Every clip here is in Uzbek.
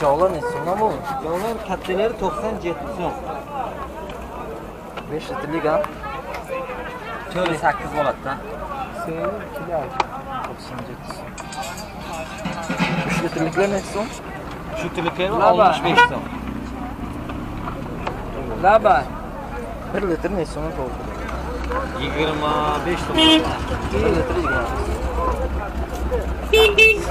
Jog'lar necha so'mdan bo'ldi? Jog'lar kattalari 97 so'm. 5 litrlik ha? 4.8 bo'ladi-da. 97 so'm. 3 litrliklar necha so'm? 3 litrliklar 65 so'm. Laba. 1 litr necha so'mdan to'ldi? 25 so'm. 1 litr 25.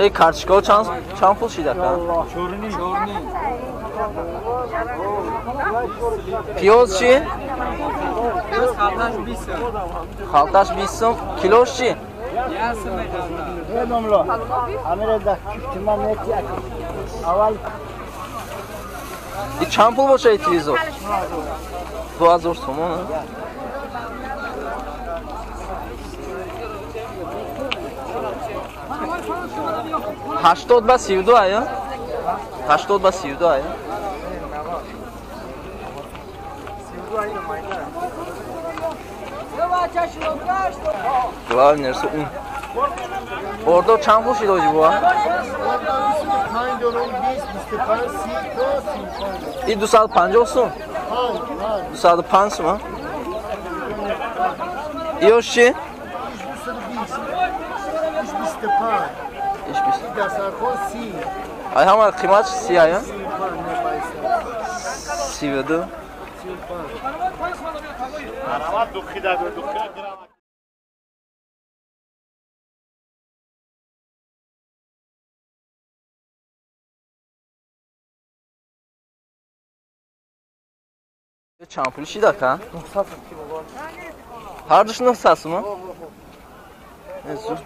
Ey kartoshka чанд пул шид ака? Чорни. Пиёз чи? Пиёз халташ 20 сом. Халташ 20 сом. Килош чи? И чанд пул бошад телевизор? 2000 сомон. Ҳаштод ба 32 ая? 80 ба 32 ая? Главный нарса un. Ордо чанд пул шид оҷи буа? И 250 сум? 205 сум, а? Иош чи? Ай ҳама қимат 30 ая? 32. Чанд пул шид ака? Ҳар душ 900 сум? Не зур.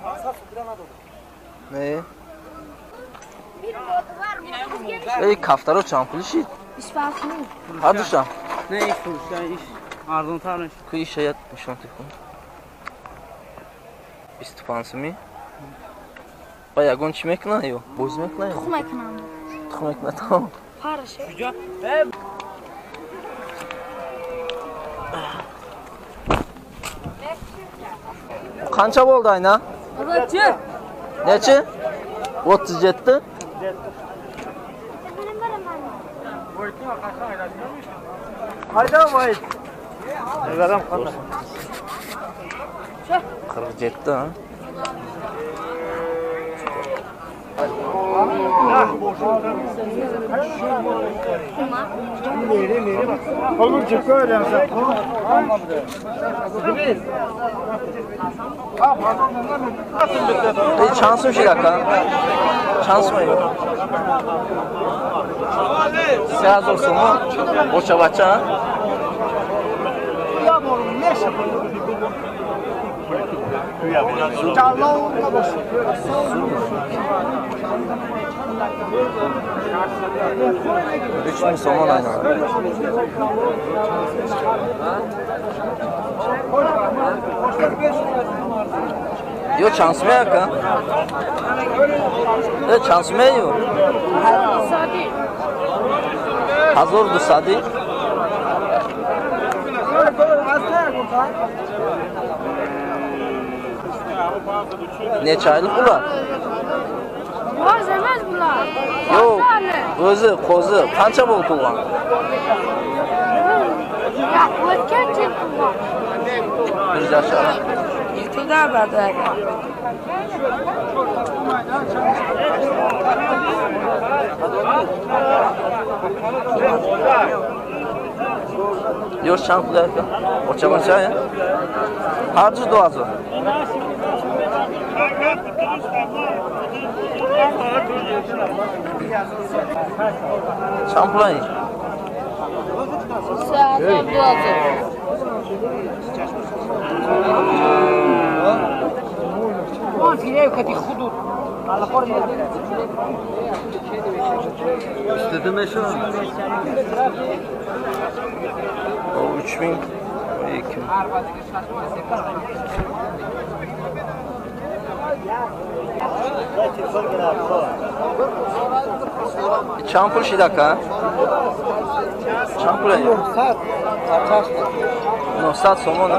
Не. Эй кафтаро чанд пул шид? 25 сум. Ҳар душам? Не, иш фурӯшан, иш арзонтар. Ку ишаят нишон текун. 25 суми? Ба ягон чӣ мекунад ё? Бозӣ мекунад? Тухм мекунам. Тухм мекунад, тамом. Параше. Qancha bo'ldi ayna? 37. Nechi? 37. Qaydan voy? Nimadan qanday? 47 ha? Ey чанд сум шид ака? Чанд сум? 3000 сум? Боча бача? Üç ming somon aynan. Yo чанд сум ака? Э чанд сум ё? 1200. Necha oylik bular? Qo'zi emas bular. Yo'q, o'zi qo'zi. Qancha bo'ldi tug'gan? O'tgan yil tug'gan. Bir yashar. YouTube'da berdi aka. Yosh чанд pul aka? Ocha-bocha ya? Har dush 2000. Чанд pul ay? 2000. O 3000, o 2000. Чанд пул шид ака? Чанд пул? 900 сомон.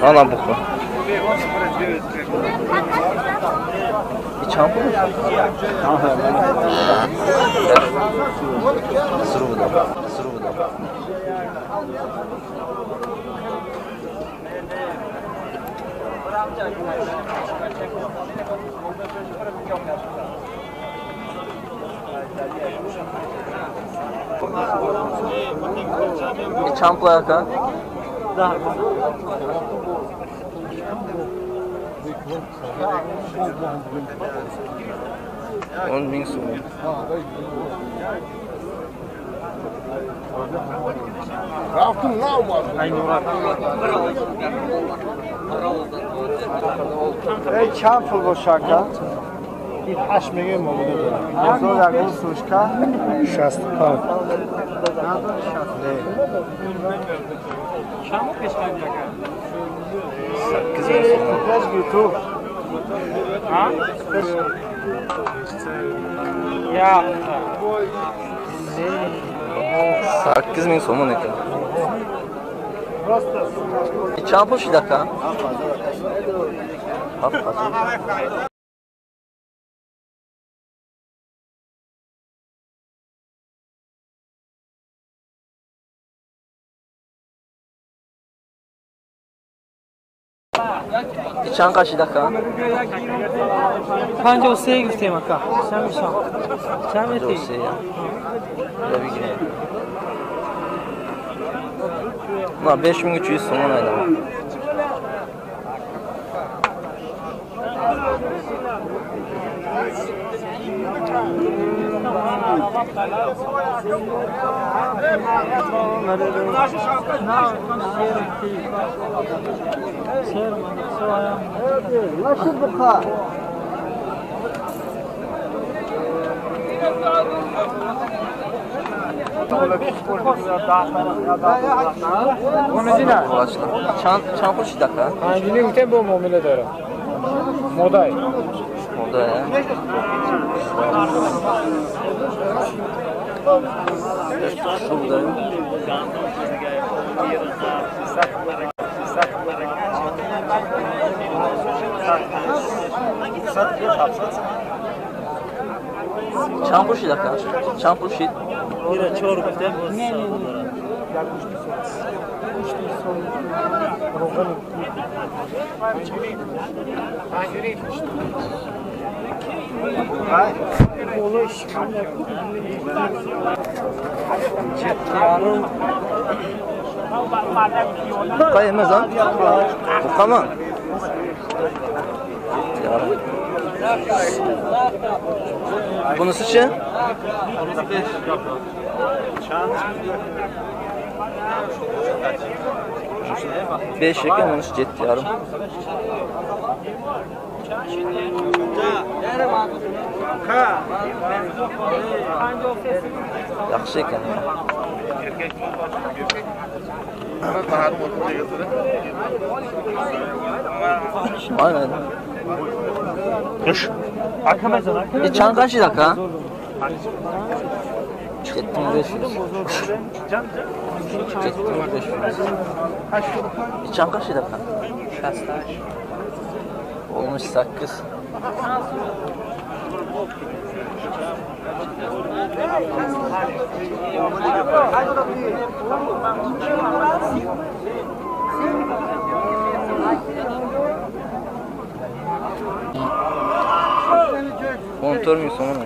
Ana buqa. Чанд пул? Сруда. Чанд пул ака? 10 миң сом. Ey чанд пул боша ака? 8 мега мобуда дорам. Бозор ягон сушка 65. Чанд пешканди ака? 8 миң сом. Ha? Ya. 8 миң сомон ekan. Чанд пул шид ака? 7000. Чанд қашид ака? 53 гуфтем ака. Чанд мети? 53. На 5300 сомон айдам. Чанд пул шид ака? Панҷини гуфтем бо муомила дорам. Модай. Модай, Чанд пул шид ака? Чанд пул шид? 4 гуфтем. Buqa emas, ha? Buqami? Bunisi-chi? 5 ekan, bunisi 7,5. Yaxshi ekan. Aynen. Чанд қашид ака? 7500. 7500. Чанд қашид ака? 68. Olmuş 8. 14 ming so'm.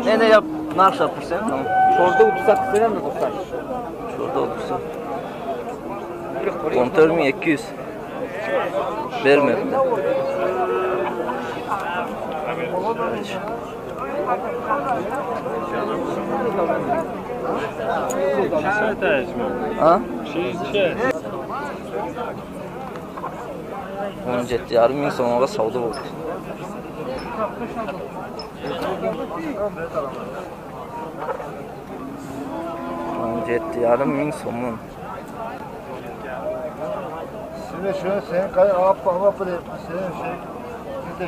Ya ne yap narx pursen tamam. Çorda 38 lira mı dostlar? Çorda 38. 14200. Vermedi. Ha? 17,5 ming so'mga savdo bo'ldi. 17,5 ming so'm. Şimdi şunu sen kay apa apa sen şey ne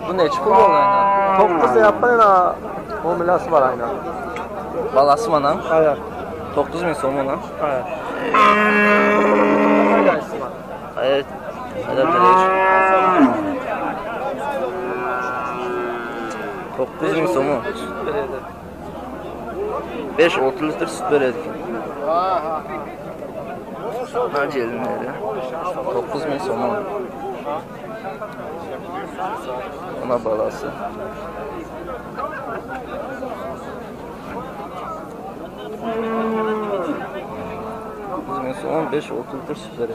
Bu neçi pul oldu aynen? 9 yapmayın muamelası var aynen. Balası mı lan? Evet. 9.000 so'm lan? Evet. Evet. Evet. 9.000 so'm. 5-6 litre süt beradi ekan. Jelinleri. 9.000 so'm. Ona balası. 9.000 so'm 5-6 litre süt beradi.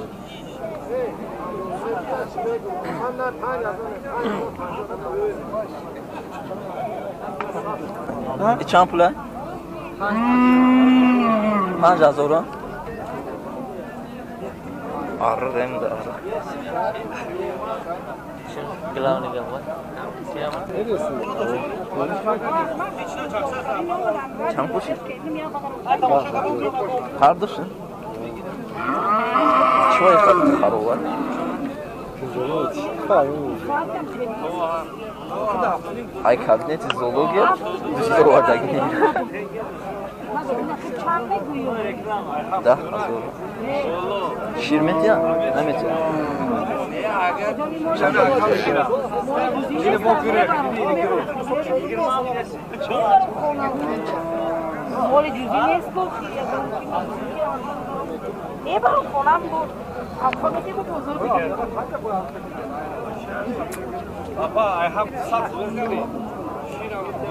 Чанд пула? 5000. Arı hem de arı. Чанд пул? Kardeşim. Чой харовар. Ay kabineti zoologiya düzlovardagi. 10,000. Şir metya? Ne metya?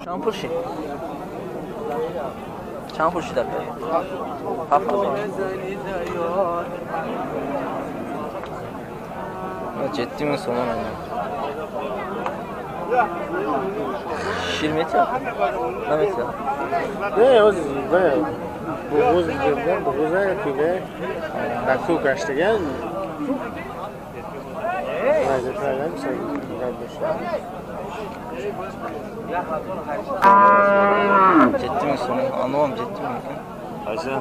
Чанд пул шид? Чанд пул шид ака? 7,000. 7,000 so'm aynan. Шир метя? Наметя? Не, o'zi bo'g'iz bergan, bo'g'iz aytdi. Baku gaçtagan. 7,000 so'm. Anam 7,000 ekan. Qaysi?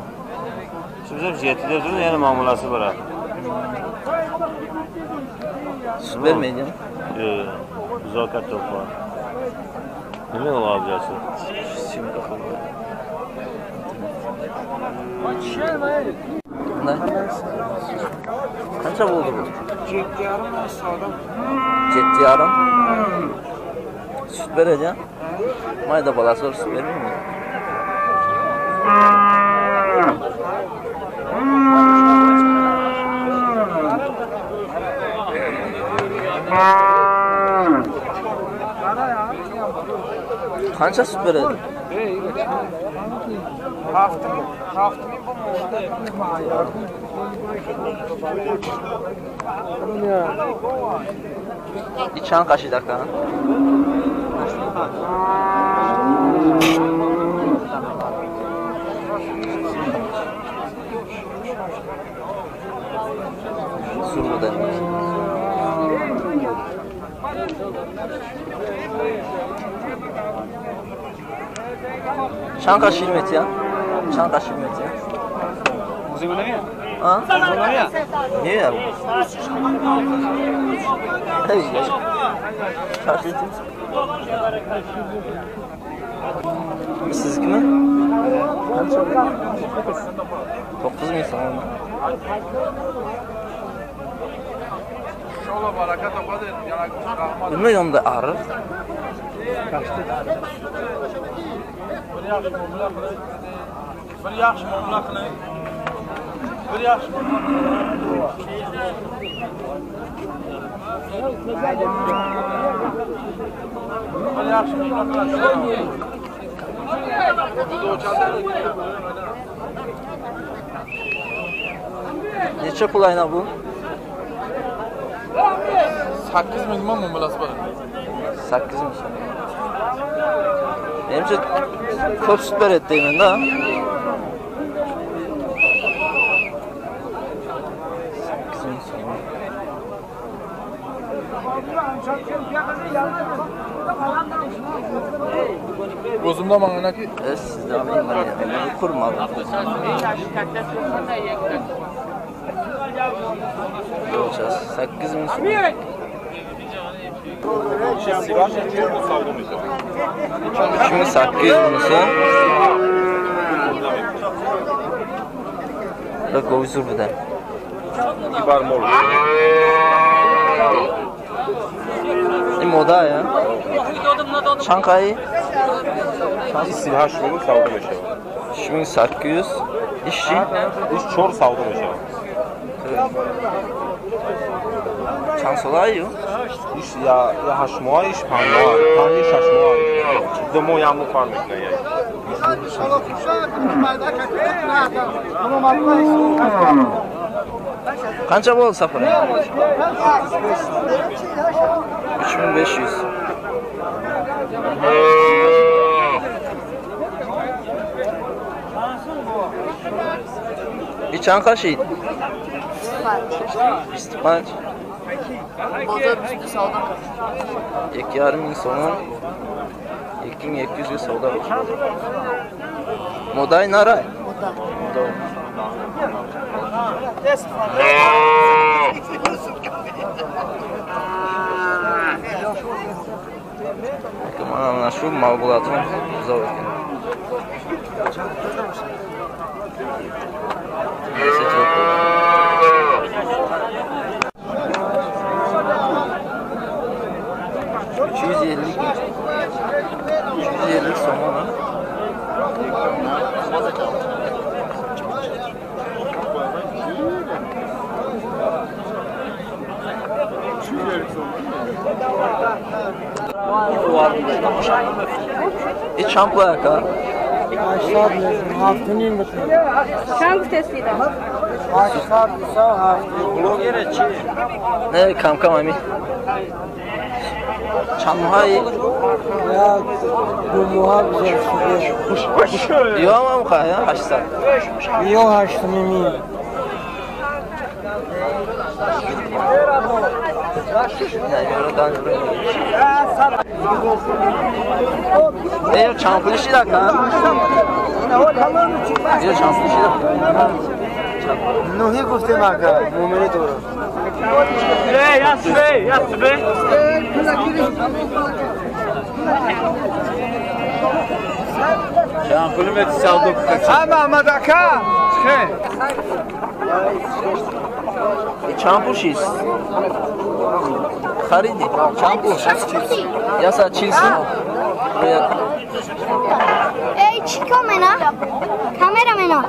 Şimdi 7'de durun, yani muamelası var. Süt vermeydi mi? Yo'q, buzoq to'p var. Nima u abjasi? Ne? Qancha bo'ldi bu? 7,5 savdo. 7,5. Süt beradi, ha? Mayda balasi var, süt bermaymi? Qancha süt beradi? Чанд қашид ака? Sur buda. Чанд қашид метия? Чанд қашид метия? А? Не. Siznikimi? Qancha? 9,000 so'm. Nima yonda ariq? Bir yaxshi muomala qiling. Bir yaxshi muomala Bir yaxshi muomala qiling. Necha pul ayna bu? 8 ming muomalasi bor. 8 ming so'm. Menimcha ko'p sut beradi deyman-da. 8 ming so'm. O'zimda manaki. Sizda men qurmadim. Yo'q, 8 ming so'm. 3800 bunisi. Bak uzur bu da. Moda ya. Çankayı 38 ming savdo mешавад. 3800 ишчи? Иш 4 savdo мешавад. Чанд солаю? Иш я 8 моҳ, иш 5 моҳ, 5 6 моҳ. 2 моҳ ям фарқ мекунад. Qancha bo'ldi safar? 3500. Чанд қашид? 25. 2,5 ming so'm. 2200 ga savdo. Moday naray? Moda. Mana shu mol bo'ladigan buzov ekan. Uch yuz ellik so'm. Чанд пул ака? Чанд гуфтестида? Не, кам-кам ами. Чанд моҳаи? Ду моҳа гузашта. Ё ҳам ха, 800. Ё 8 мим. Ey чанд пул шид ака? Ё чанд пул шид? Нӯҳи гуфтем ака, муомила дорам. Ey, yasbe, yasbe. Чанд пул мети савдо кунад? Ҳа, Маҳмад ака, чӣ? Чанд пул шид? Хариди? Чанд пул? 140 сум. Ey, чӣ камера? Камера мена.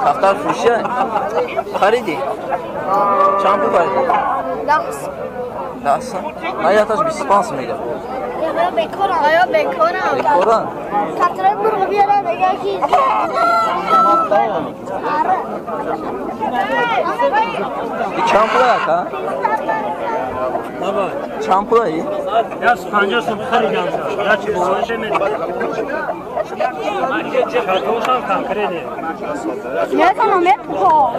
Кафтар фурӯшия? Хариди? Чанд пул хариди? 10 сум. На яташ 25 сум мегирад. Ая бекорам. Бекорам? Кафтарои мурғ биёрам, мегӯяд ки Чанд пул ака? Чанд пул аи? 150 сум харидам. Ячи боварше Шартошам конкретне. Метонам мепо.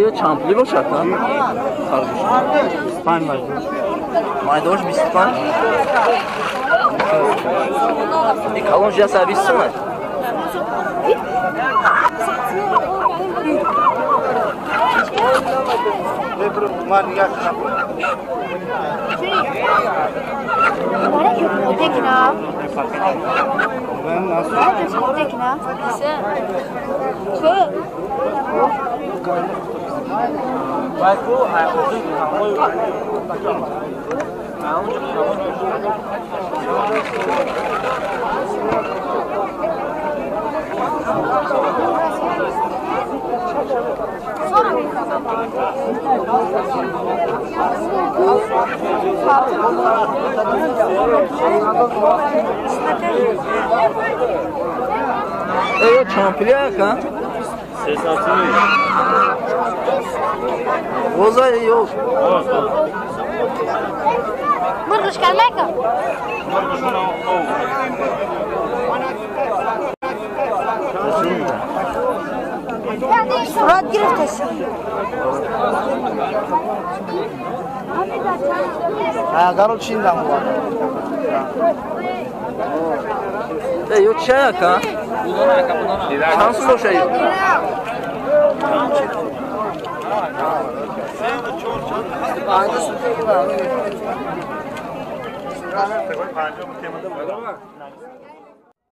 Ё чанд пулӣ бошад? Харгӯш. 25 майдош. Майдош 25? И калон 120 сомай. Ey çampilya ka? Gozay yok. Mırgış kalmayka? Surat giriftesin. Ayakları Çin'den bu. Ey yok şey ka? Şanslı boş ey. Aynı.